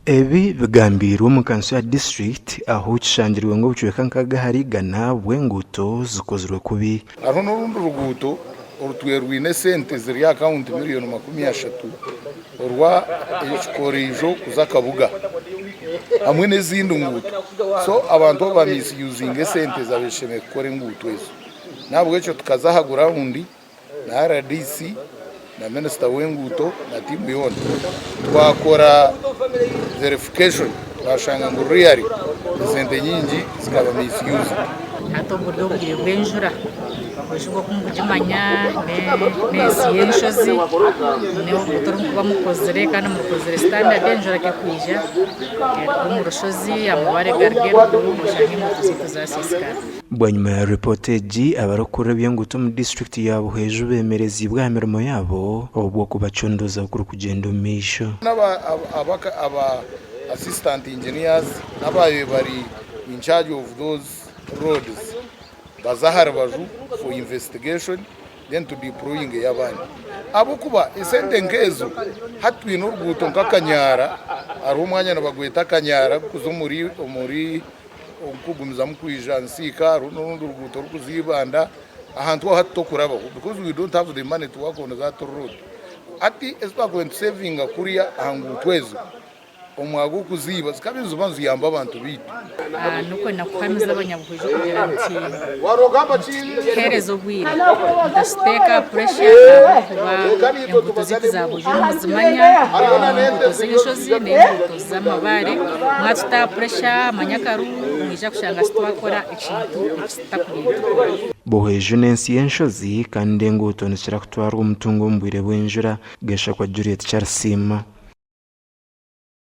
Ebi bigambiirwe omu kanso ya disiturikiti ahu kishangirwe ngu obucweka nka gahari igana bw'enguuto zikozirwe kubi. Hariho n'orundi ruguuto orutwire rwine esente ziri aha akawunti miriyoni 30 orwa Ekikoriijo kuza Kabuga hamwe n'ezindi nguuto. So abantu abo ba misiyuzinga esente ezaabaire zishemereire kukora enguuto ezo. N'ahabw'ekyo tukaza aha gurawundi na rdc na minisita w'enguuto na tiimu yoona twakora verification twashanga ngu really esente nyingi zikaba misused. Hati obu buri obwire bw'enjura, enjura oku mukugimanya n'ensi y'enshozi, n'oruguuto oru mukuba mukozire kandi murukozire sitandadi enjura ku erikwija eruga omu rushozi amabaare garuga eruguru oshange enguuto zaitu zasiisikara. Bwanyima ya ripoota egi, abarikukurira eby'enguuto omu disiturikiti ya Buhweju beemereziibwe aha mirimo yaabo obwo okubacondooza kurikugyenda omu maisho. Aba assistant engineers n'abaabaire bari in charge of those roads baze aha rubaju for investigation then tu deployingeyo abandi ahabw'okuba esente nk'ezo hati twine oruguuto nka Kanyara hariho omwanya nibagweta Kanyara gurikuza omuri omuri Okugumizamu kwija Nsiika hariho n'orundi ruguuto orurikuza Ibanda ahantu aho hati tokurabaho because we don't have the money to work on that road. Hati ezi twakubaire nitusevinga kuriya aha nguuto ezo omwaka gw'okuziiba zikaba niziba niziyamba abantu baitu. N'okwenda kuhamiza abanyabuhwezi kugira nti nitutuheereza obwire mutatuteka puresha ahabw'okuba enguuto zaitu za buhwezi nimuzimanya enguuto z'enshozi n'enguuto z'amabaare mwatutaho puresha manya akaru nimwija kushanga titwakora ekintu eki tutakubaire tukora. Buhweju n'ensi y'enshozi kandi enguuto nizikira kutwarwa omutungo omu bwire bw'enjura, Gashakwa Juliet Kyarisiima.